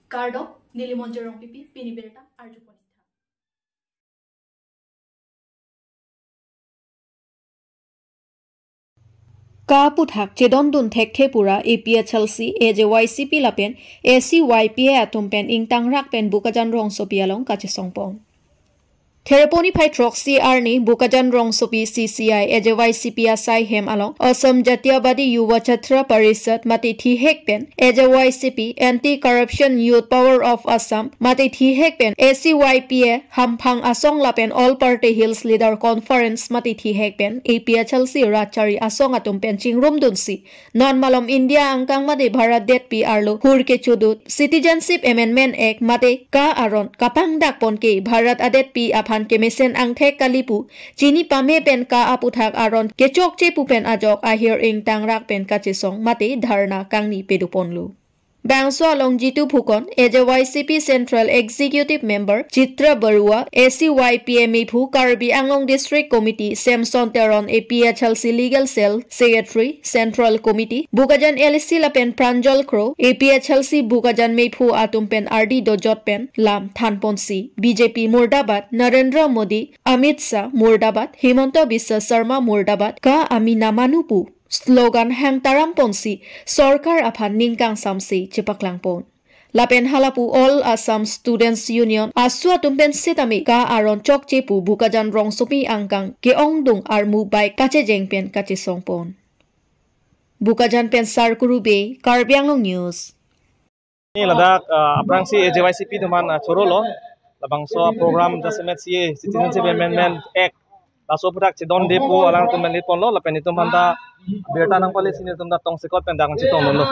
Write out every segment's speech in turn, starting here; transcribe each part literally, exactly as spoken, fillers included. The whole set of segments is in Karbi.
Kardom, neli Monjir Rongpipi, pini birta arjupon. Ka aputhak chedondun thekthe pura A P H L C, A J Y C P lapen A C Y P A atum pen ingtangrak pen Bokajan rongsopi along kachesongpon. Thereponi phai throksi arni Bokajan rongsopi C C I A J Y C P asai hem along Assam Jatiyabadi Yuva Chhatra Parishad mate thihek pen A J Y C P Anti Corruption Youth Power of Assam mate thihek pen A C Y P A Hamphang Asong lapen All Party Hills Leader Conference mate thihek pen A P H L C Rachari Asong atum pen chingrumdunsi non malom India angkang mate Bharat detpi arlo hur kechodut Citizenship Amendment Act mate ka aron kapangdakpon ke Bharat adetpi aphan kemesen angthek kali pu chini pame pen ka aputhak aron kechokche pu pen ajok ahir ingtangrak pen kachesong mate dharna kangni pedoponlo. Bangso along Jitu Phukan, A J Y C P Central Executive Member, Chitra Barua, A C Y P A mephu, Karbi Anglong District Committee, Samson Teron, A P H L C Legal Cell Secretary, Central Committee, Bokajan L A C lapen Pranjal Kro, A P H L C Bokajan mephu atum pen ardi dojot pen lam thanponsi, B J P murdabad, Narendra Modi, Amit Shah murdabad, Himanta Biswa Sarma murdabad, ka ami namanu pu slogan hang taramponsi sorkar aphan ningkangsamsi chepaklangpon. Lapen halapu All Assam Students Union, AASU atum pen setame ka aron chokche pu Bokajan rongsopi angkang ke-ongdung armu bike kachejeng pen kachesongpon. Bokajan pen Sarkuru Bey, Karbi Anglong News. Ni ladak, ah, aphrangsi A J Y C P atum aphan, ah, chorolo. Labangso program jasemet C A, Citizenship Amendment Act, laso aputhak chedonde pu alangtum pen litponlo, lapen itum aphanta birta nangpalesi nelitum ta tongsekot pen dak chetongdunlo.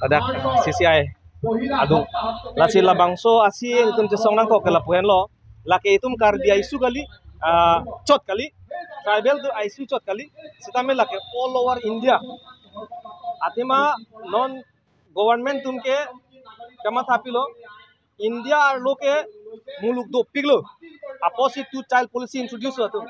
Ladak, ah, C C I adung. Lasi labangso a-C A itum chesong nangkok ke lapu henlo. Lake itum Karbi a-issue kali, ah, chot kali. Tribal atum a-issue chot kali. Setame lake all over India. Athema non government atum ke kamatha pilo, India arlo ke muluk dopiklo. Apotsi two child policy introduce lo atum.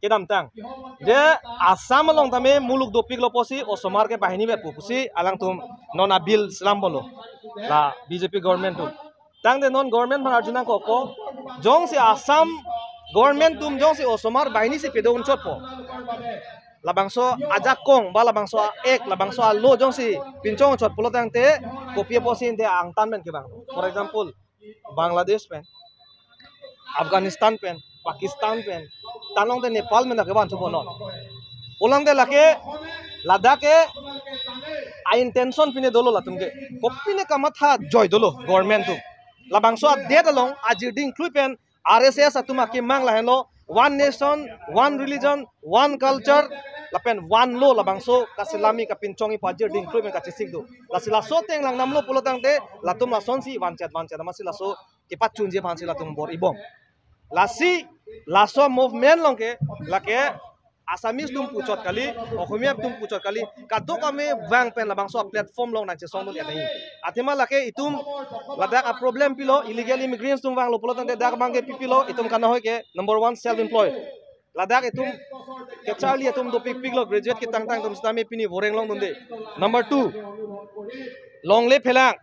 Kedamtang. Je Assam along tame muluk dopiklo apotsi osomar ke bahini vet pu pusi alangtum non a-bill selam bolo. La B J P government atum. Tangte non government aphan arju nangkokpo. Jongsi Assam government atum jongsi osomar bahini si pedodun chotpo. Labangso ajakong ba labangso a-act, labangso a-law jongsi pinchong chot pulo tangte kopi apotsi ante angtan pen kevang. For example, Bangladesh pen, Afghanistan pen, Pakistan pen, ta along te Nepal pen ta kevan thupo non. Pulang te lake, ladak ke, a-intention pine dolo latum ke. Kopine kamatha joi dolo, government atum. Labangso adet along, ajir dingklui pen, R S S atum akemang lahenlo, one nation, one religion, one culture, lapen one law labangso kaselami kapinchongji pu ajir dingklui pen kachesik do. Lasi laso ateng langdamlo pulo tangte, latum lasonsi vanchet vanchet, amatsi laso kepachunji aphansi latum bor-ibom. Lasi, laso movement along ke, lake, Assamese atum puchot kali, Oxomiya atum puchot kali, kadokave vang pen labangso platform along nangchesongdun ya nahi. Athema lake itum ladak a-problem pilo, illegal immigrants atum vanglo pulo tangte dak abang ke pi pilo, itum kanahoi ke number one self employed. Ladak itum kacharli atum dopikpiklo, graduate ketangtang atum setame pini voreng longdunde. Number two, longle phelang.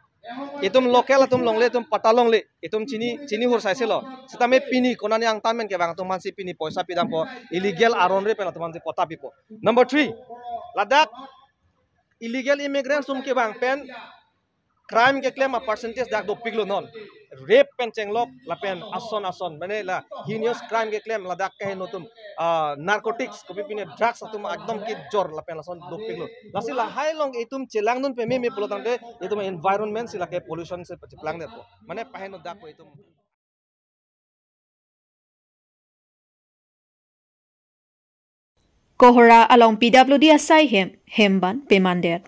Itum local atum longle, itum patta longle, itum chini, chini hur saiselo. Setame pini konani angtan pen kevang atum aphansi pini poisa pidampo, illegal aron re pen atum aphansi patta pipo. Number three, ladak illegal immigrants atum kevang pen crime keklem a-percentage dak dopiklo non. Rape pen chenglok lapen ason ason, mane la heinous crime keklem ladak kaheno atum, ah, narcotics, kopi pine drugs atum ekdom kejor lapen lason dopiklo. Lasi lahai along itum chelangdun pememe pulo tangte itum environment si lake pollution si pachiplang detpo. Mane paheno dakpo itum. Kohora along P W D asai hem, hemban pemandet.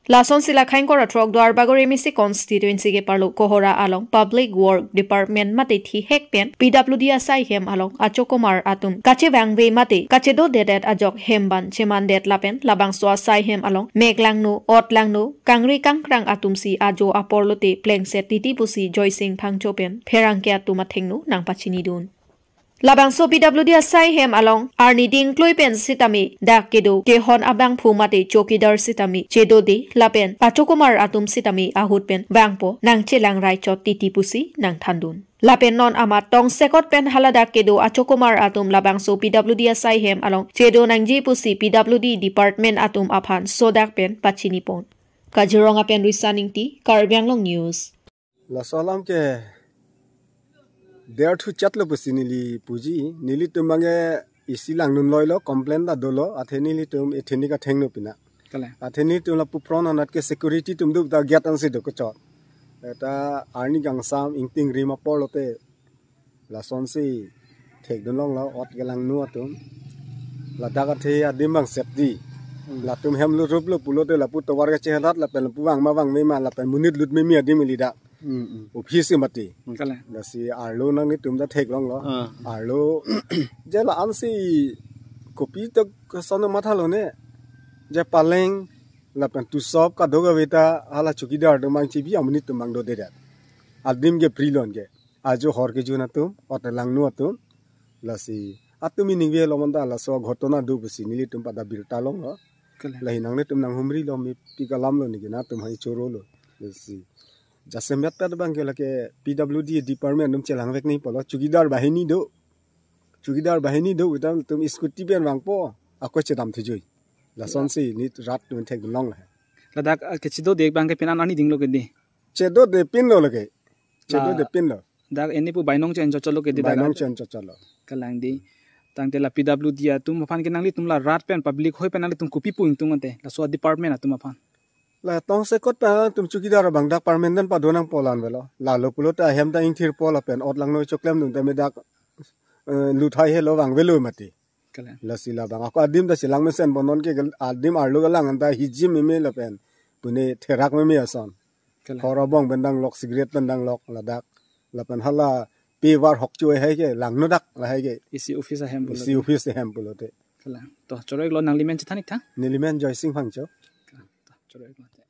Lasonsi la Khaingkor athrok Duarbagori M A C constituency keparlo Kohora along Public Work Department mate thihek pen P W D asai hem along achokomar atum kachevangve mate kachedodedet ajok hemban chemandet lapen labangso asai hem along meklangno, otlangno, kangri kangkrang atumsi ajo apor lote plengset titi pusi Joysing Phangcho pen pherangke atum athengno nangpachinidun. Labangso P W D asai hem along arni dingkloi pen sitame dak kedo kehon abangphu mate chowkidar sitame chedode lapen achokomar atum sitame ahut pen vangpo nangchelang rai chot titi pusi nangthandun. Lapen non amat tongsekot pen haladak kedo achokomar atum labangso P W D asai hem along chedo nangji pusi P W D department atum aphan sodak pen pachinipon. Kaziranga pen Risa Ingti, Karbi Anglong News. Laso alam ke der thu chat lo pusi neli puji, nelitum abang ke isi langdun loilo, complain ta dolo, athe nelitum ethnic athengno pina. Kale. Athe nelitum lapu pron anat ke security atum do ta gate ansi do kechot. Eta arni kangsam ingting rim apor lote lasonsi thekdun longlo, ot kelangno atum. Ladak athe adim abang safety. Hmm. Latum hem lo rup lo pulote lapu tovar kachehelat lapen lapu vang ma vangme ma lapen monit lut meme adim ili dak. Hmm, hmm. Office mati. Kale. Lasi arlo nanglitum ta theklonglo. Ah. Arlo je la-ansi kopi tok sono mathalo ne. Je paleng lapen tusop kadokave ta hala chowkidar atum abang chibi amonit atum abang dodedet. Adim ke prilon ke. Ajo hor kejun atum, ot langno atum. Lasi atum ining ve lo manta laso ghotona do pusi nelitum pada birta longlo. Kale. Lahi nanglitum nanghumrilo, mepi kalam lo neke, nangtum hai chorolo. Lasi jasemet ta abang ke lake P W D department atum chelangvek nangji pulo, chowkidar bahini do. Chowkidar bahini do, itum tum scooty pen vangpo, ako chedam thujui. Lasonsi neli rat atum thekdun longlo. Ladak, ah, kechedode abang ke pini arni dinglo kedi. Chedode pinlo lake. Chedode pinlo. Dak eni pu bainong chen chocholo kedi dak. Bainong chen chocholo. Kalang di. Tangte la P W D atum aphan ke nanglitum la rat pen public hoi pen nanglitum kopi pu ingtung ante. Laso department atum aphan. La tongsekot pen atum chowkidar abang dak permanent padonang polan velo. Lalo pulote ahem ta ingthirpo lapen ot langno choklem dun tame dak, eh, luthai helo vangvelo mati. Kale. Lasi labang ako adim ta chelang mesen bo non ke gel-, adim arlo kelang anta hijim meme lapen pune therak meme ason. Kale. Hor abong pen danglok, cigarette pen danglok ladak. Lapen hala pe var hok chu hai ke langno dak lahai ke. Isi office ahem pulo. Isi office ahem pulote. Kale. To choro-iklo, nangli men chethan-ik tha? Neli men Joysing Phangcho. Kale. To choro-iklo te.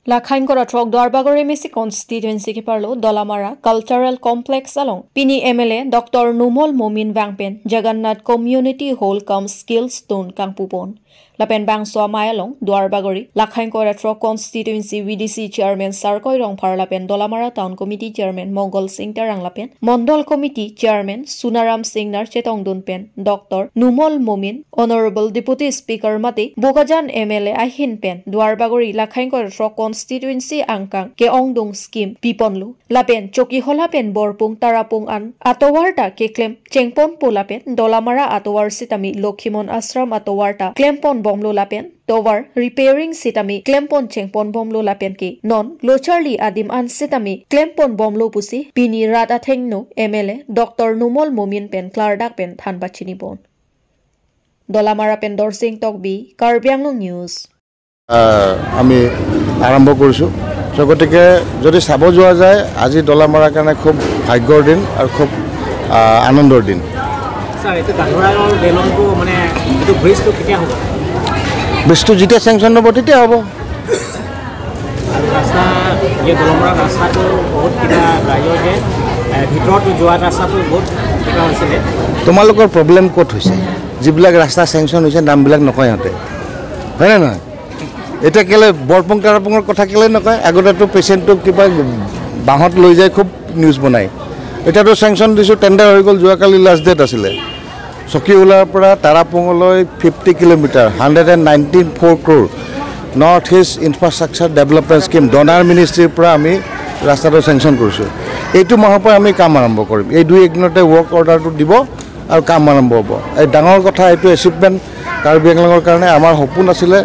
Lakhain kora throk Duarbagori M A C constituency keparlo Dolamara Cultural Complex along pini M L A Doctor Numal Momin vang pen Jagannath Community Hall cum Skill Stone kangpupon. Lapen bangso amei along Duarbagori Lakhain kora throk constituency V D C chairman Sarkoi Rongphar lapen Dolamara Town Committee chairman Mongol Sing Terang lapen Mondol Committee chairman Sunaram Singnar chetongdun pen Doctor Numal Momin, Honorable Deputy Speaker mate Bokajan M L A ahin pen Duarbagori Lakhain kora throk constituency angkang ke-ongdung scheme piponlo. Lapen Chokihola pen Borpung Tarapung an atovar ta keklem chengponpo lapen Dolamara atovar sitame Lokhimon Ashram atovar ta klemponbomlo lapen tovar repairing sitame klempon chengponbomlo lapen ke non lo charli adim an sitame klemponbomlo pusi pini rat athengno M L A Doctor Numal Momin pen klardak pen than pachinipon. Dolamara pen Dorsing Tokbi, Karbi Anglong News. আহ, আমি আৰম্ভ কৰিছোঁ। চ' গতিকে যদি চাব যোৱা যায়, আজি ডলামাৰাৰ কাৰণে খুব ভাগ্যৰ দিন আৰু খুব, আহ, আনন্দৰ দিন। ছাৰ, এইটো ডাঙৰ ডাঙৰ দলংটো মানে এইটো ব্ৰিজটো কেতিয়া হ'ব? ব্ৰিজটো যেতিয়া চেংচন হ'ব, তেতিয়া হ'ব। আৰু ৰাস্তা, এই দলমৰা ৰাস্তাটো বহুত কিবা ৰাইজৰ যে, এ, ভিতৰতো যোৱা ৰাস্তাটো বহুত কিবা হৈছিলে। তোমালোকৰ প্ৰব্লেম ক'ত হৈছে? যিবিলাক ৰাস্তা চেংচন হৈছে, নামবিলাক নকয় সিহঁতে, হয়নে নহয়? এতিয়া কেলে বৰপুং তাৰাপুঙৰ কথা কেলে নকয়? আগতেতো পেচেণ্টটো কিবা বাঁহত লৈ যায়, খুব নিউজ বনায়। এতিয়াতো চেংচন দিছোঁ, টেণ্ডাৰ হৈ গ'ল, যোৱাকালি লাষ্ট ডেট আছিলে। চকিহোলাৰ পৰা তাৰাপুঙলৈ fifty kilometre, hundred and ninety four crore, North East infrastructure development scheme, DoNER মিনিষ্ট্ৰীৰ পৰা আমি ৰাস্তাটো চেংচন কৰিছোঁ। এইটো মাহৰ পৰা আমি কাম আৰম্ভ কৰিম। এই দুই একদিনতে ৱৰ্ক অৰ্ডাৰটো দিব আৰু কাম আৰম্ভ হ'ব। এই ডাঙৰ কথা, এইটো এচিভমেণ্ট কাৰ্বি আংলঙৰ কাৰণে। আমাৰ সপোন আছিলে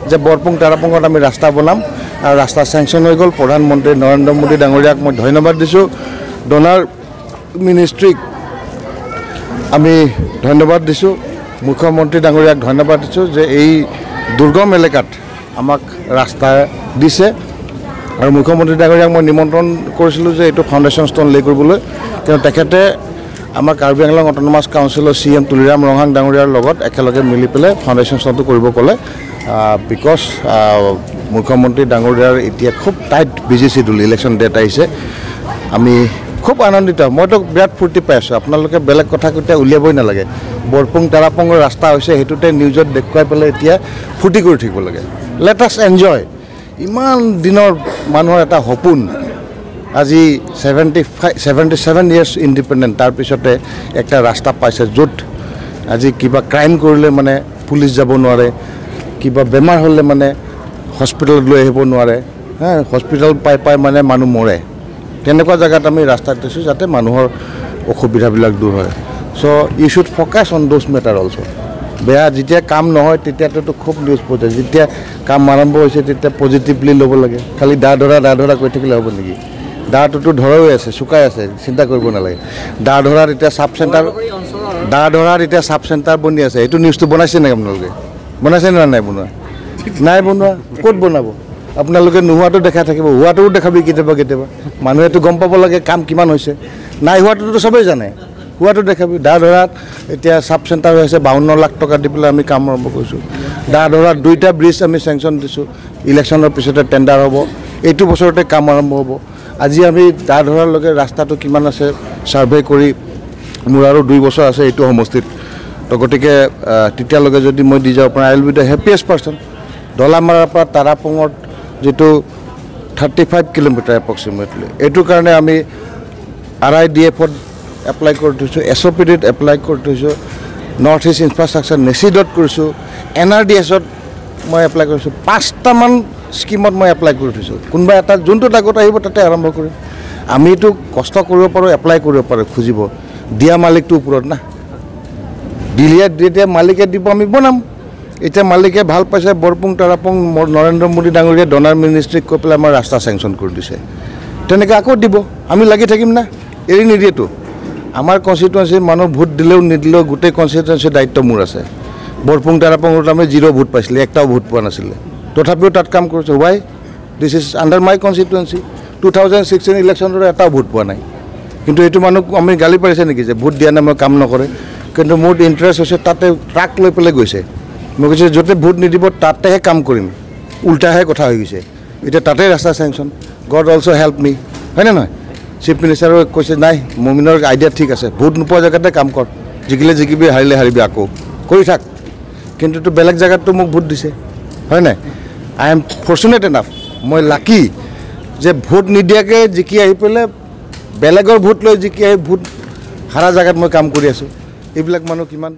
যে বৰপুং তাৰাপুঙত আমি ৰাস্তা বনাম, আৰু ৰাস্তা চেংচন হৈ গ'ল। প্ৰধানমন্ত্ৰী নৰেন্দ্ৰ মোদী ডাঙৰীয়াক মই ধন্যবাদ দিছোঁ, ডনাৰ মিনিষ্ট্ৰীক আমি ধন্যবাদ দিছোঁ, মুখ্যমন্ত্ৰী ডাঙৰীয়াক ধন্যবাদ দিছোঁ যে এই দুৰ্গম এলেকাত আমাক ৰাস্তা দিছে। আৰু মুখ্যমন্ত্ৰী ডাঙৰীয়াক মই নিমন্ত্ৰণ কৰিছিলোঁ যে এইটো ফাউণ্ডেশ্যন ষ্ট'ন লে কৰিবলৈ, কিন্তু তেখেতে আমাৰ কাৰ্বি আংলং অট'নমাছ কাউন্সিলৰ চি এম তুলিৰাম ৰংহাং ডাঙৰীয়াৰ লগত একেলগে মিলি পেলাই ফাউণ্ডেশ্যন ষ্ট'নটো কৰিব ক'লে। আহ, বিকজ, আহ, মুখ্যমন্ত্ৰী ডাঙৰীয়াৰ এতিয়া খুব tight busy schedule, election date আহিছে। আমি খুব আনন্দিত, মইতো বিৰাট ফূৰ্তি পাই আছোঁ। আপোনালোকে বেলেগ কথা কেতিয়া উলিয়াবই নালাগে। বৰপুং তাৰাপঙৰ ৰাস্তা হৈছে, সেইটোতে নিউজত দেখুৱাই পেলাই এতিয়া ফূৰ্তি কৰি থাকিব লাগে। Let us enjoy। ইমান দিনৰ মানুহৰ এটা সপোন, আজি seventy five, seventy seven years independent, তাৰপিছতে একটা ৰাস্তা পাইছে য'ত আজি কিবা ক্ৰাইম কৰিলে মানে পুলিচ যাব নোৱাৰে, কিবা বেমাৰ হ'লে মানে হস্পিটেলত লৈ আহিব নোৱাৰে, হা, হস্পিটেল পাই পাই মানে মানুহ মৰে। তেনেকুৱা জেগাত আমি ৰাস্তা দিছোঁ যাতে মানুহৰ অসুবিধাবিলাক দূৰ হয়। So you should focus on those matter also। বেয়া যেতিয়া কাম নহয় তেতিয়াতো খুব নিউজ পোৱা যায়, যেতিয়া কাম আৰম্ভ হৈছে তেতিয়া পজিটিভলি ল'ব লাগে। খালি দা ধৰা দা ধৰা কৈ থাকিলে হ'ব নেকি? দাটোতো ধৰাও আছে, শুকাই আছে, চিন্তা কৰিব নালাগে। দা ধৰাত এতিয়া চাব চেণ্টাৰ, দা ধৰাত এতিয়া চাব চেণ্টাৰ বনি আছে। এইটো নিউজটো বনাইছে নেকি আপোনালোকে? বনাইছে নে নাই বনোৱা? নাই বনোৱা। ক'ত বনাব? আপোনালোকে নোহোৱাটো দেখাই থাকিব, হোৱাটোও দেখাবি কেতিয়াবা কেতিয়াবা। মানুহেতো গম পাব লাগে কাম কিমান হৈছে। নাই হোৱাটোতো সবেই জানে, হোৱাটো দেখাবি। দা ধৰাত এতিয়া চাব চেণ্টাৰ হৈ আছে, বাৱন্ন লাখ টকা দি পেলাই আমি কাম আৰম্ভ কৰিছোঁ। দা ধৰাত দুইটা ব্ৰিজ আমি চেংচন দিছোঁ, ইলেকশ্যনৰ পিছতে টেণ্ডাৰ হ'ব, এইটো বছৰতে কাম আৰম্ভ হ'ব। আজি আমি দা ধৰাৰ লগে ৰাস্তাটো কিমান আছে ছাৰ্ভে কৰি, মোৰ আৰু দুই বছৰ আছে এইটো সমষ্টিত। তো গতিকে আহ, তেতিয়ালৈকে যদি মই দি যাব পাৰোঁ, I will be the happiest person। দলামাৰাৰ পৰা তাৰাপঙত যিটো থাৰ্টি ফাইভ কিলোমিটাৰ এপ্ৰক্সিমেটলি, এইটোৰ কাৰণে আমি আৰ আই ডি এফত এপ্লাই কৰি থৈছোঁ, এছ অ' পি ডিত এপ্লাই কৰি থৈছোঁ, নৰ্থ ইষ্ট ইনফ্ৰাষ্ট্ৰাকচাৰ নেচিডত কৰিছোঁ, এন আৰ ডি এছত মই এপ্লাই কৰিছোঁ, পাঁচটামান স্কিমত মই এপ্লাই কৰি থৈছোঁ। কোনোবা এটা যোনটোত আগত আহিব তাতে আৰম্ভ কৰিম। আমিতো কষ্ট কৰিব পাৰোঁ, এপ্লাই কৰিব পাৰোঁ, খুজিব, দিয়া মালিকটো ওপৰত না। দিলে যেতিয়া মালিকে দিব, আমি বনাম। এতিয়া মালিকে ভাল পাইছে, বৰপুং তাৰাপং ম-, নৰেন্দ্ৰ মোদী ডাঙৰীয়া ডনাৰ মিনিষ্ট্ৰীক কৈ পেলাই আমাৰ ৰাস্তা চেংচন কৰি দিছে, তেনেকে আকৌ দিব, আমি লাগি থাকিম না, এৰি নিদিয়েতো। আমাৰ কনষ্টিটুৱেঞ্চিৰ মানুহ ভোট দিলেও নিদিলেও গোটেই কনষ্টিটুৱেঞ্চিৰ দায়িত্ব মোৰ আছে। বৰপুং তাৰাপঙত আমি জিৰ' ভোট পাইছিলে, একটাও ভোট পোৱা নাছিলে, তথাপিও তাত কাম কৰিছোঁ। Why? This is under my constituency। Two thousand sixteen ইলেকশ্যনত এটাও ভোট পোৱা নাই, কিন্তু এইটো মানুহ আমি গালি পাৰিছে নেকি যে ভোট দিয়া নাই, মই কাম নকৰে? কিন্তু মোৰ ইণ্টাৰেষ্ট হৈছে তাতে ট্ৰাক লৈ পেলাই গৈছে। মই কৈছোঁ য'তে ভোট নিদিব তাতেহে কাম কৰিম, উল্টাহে কথা হৈ গৈছে। এতিয়া তাতে ৰাস্তা sanction. God also help me, হয়নে নহয়? চিফ মিনিষ্টাৰে কৈছে নাই, মমিনৰ আইডিয়া ঠিক আছে, ভোট নোপোৱা জেগাতে কাম কৰ, জিকিলে জিকিবি, হাৰিলে হাৰিবি, আকৌ কৰি থাক। কিন্তু তো বেলেগ জেগাততো মোক ভোট দিছে, হয় নাই? I am fortunate enough, মই লাকি যে ভোট নিদিয়াকে জিকি আহি পেলাই, বেলেগৰ ভোট লৈ জিকি আহি ভোট হাৰা জেগাত মই কাম কৰি আছোঁ। এইবিলাক মানুহ কিমান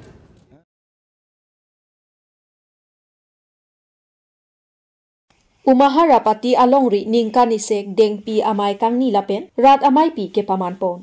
Umahar Rapati alongri ningkan isek Dengpi amei kangni lapen rat ameipi kepaman pon.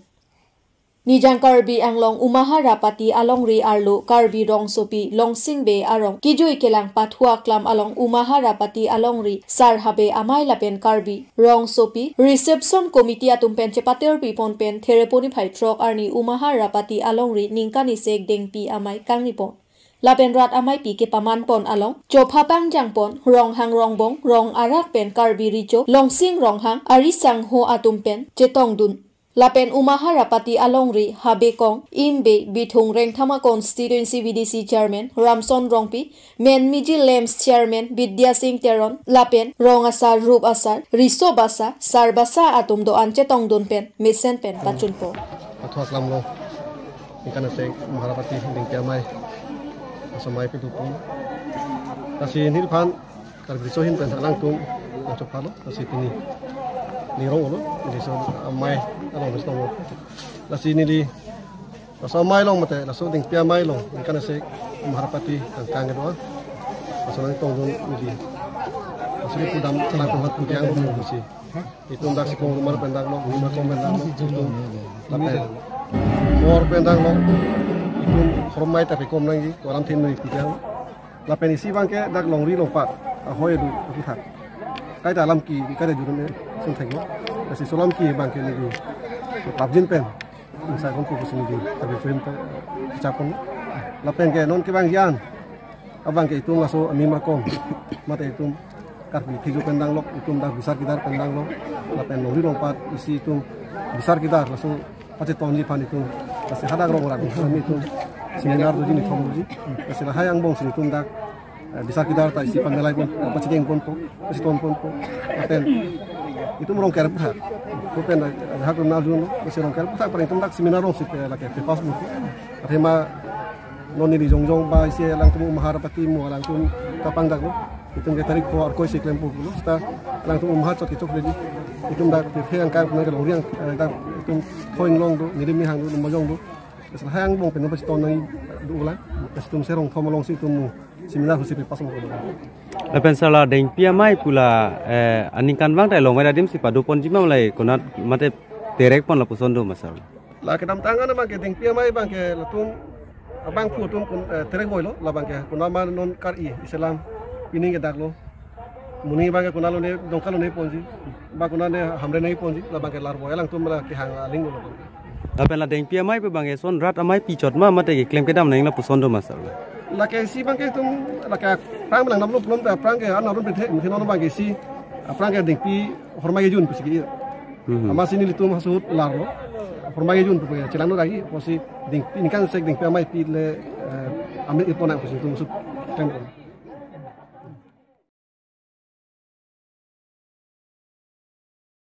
Nijang Karbi Anglong Umahar Rapati alongri arlo Karbi rongsopi Longsing Bey arong kejui kelang pathu aklam along Umahar Rapati alongri Sar Habe amei lapen Karbi rongsopi reception committee atum pen chepatirpi pon pen Thereponi phai throk arni Umahar Rapati alongri ningkan isek Dengpi amei kangni pon. Lapen rat ameipi kepaman pon along chopha pangjang pon, ronghang rongbong, rong arak pen Karbi Recho Longsing Ronghang arisangho atum pen chetongdun. Lapen Umahar Rapati alongri Habe Kong, Im Bey, Bithung Rengthama Constituency V D C Chairman Ramson Rongpi, Menmiji Lamps Chairman Bidya Singh Teron, lapen rong asar, rup asar, riso basa, sar basa atum do-an chetongdun pen mesen pen pachun pon. Pathu aklam lo. Ningkan isek Umahar Rapati Dengpi amei, laso amei pi dopon. Lasi neliphan Karbi Recho ahin pen alangtum nangchopha lo, lasi pini ning rong-olo, neli laso amei along bes tong lo. Lasi neli laso amei along mate, laso Dengpi amei along ningkan isek Umahar Rapati kangkang kedo-an. Laso nangtongdun neli. Laso neli pudam alangtum aphan pudi ang lo, lasi itum dak Sipong Rumar pen dak lo, Rumar Kong pen dak lo, itum lapen Mor pen dak lo, itum hormai tapi kom nangji, ko alam thin nangji pudi ang. Lapen isi abangke dak longri longpat ahoi adu aku thak. Kaita alam ki, kaita jurun e sun thak lo. Lasi laso alam ki abangke neli prapjin pen, insa kom pukus neli tapi chuin pe chapon. Lapen ke non kevang jan abangke itum laso ani makom mate itum Karbi Recho pen dang lo, itum dak bisar kidar pen dang lo, lapen longri longpat isi itum bisar kidar laso pachetonji aphan itum, lasi hadak rong rat kami itum seminar doji, nithom doji, lasi lahai angbong si itum dak eh, bisar kidar ta isi pamelai pon, eh, pachekeng ponpo, pacheton ponpo. Lapen itum Rongker aputhak. Lapen, eh, hak runa jun, isi Rongker aputhak, pareng itum dak seminar alongsi pe, lake, pe pass ponpo. Athema non neli jongjong ba isi alangtum Umahar apatimo alangtum ta pangdaklo. Itum ke tarik pho Arkoi si klempo pulo. Seta alangtum Umahar chot kechok ready. Itum dak pirthe angkang puna ke longri ang, eh, dak itum Thoi Inglong do, Nirim Nihang do, Lumbajong do. Seta hang bong pen pacheton nangji do ulang. Seta itum Serong Thom alongsi itum seminar alongsi pe pass ponpo. Lapen sir, la Dengpi Amei pu la, eh, aningkanvang ta longvai adim si pado ponji ma, malai konat mate terek pon lapuson do ma sir? La kedamtang an abang ke Dengpi Amei abang ke latum abangphu atum kun, eh, terek voilo, labang ke konat ma non kar-i isi alam pining ke daklo. Monit abang ke konat lone, Dongka lone ponji. Ba konat ne Hamren ne ponji, labang ke larvo alangtum la kehang aling lo labang ke. Lapen la Dengpi Amei pu abang ke eson rat amei pi chot ma mate keklem kedam nang lapuson do ma sir? Lake isi abang ke itum, lake aphrang lang damlo pulote aphrang ke an arun pirthe, mungkin non abang ke isi aphrang ke Dengpi Hormai Kejun pusi ke. Hmm. Amatsi nelitum haso ahut larlo. Hormai Kejun pu ke chelang no lagi, pusi Dengpi, ningkan sek Dengpi Amei pi le, eh, amei ir pon nang pusi itum sut klem pon.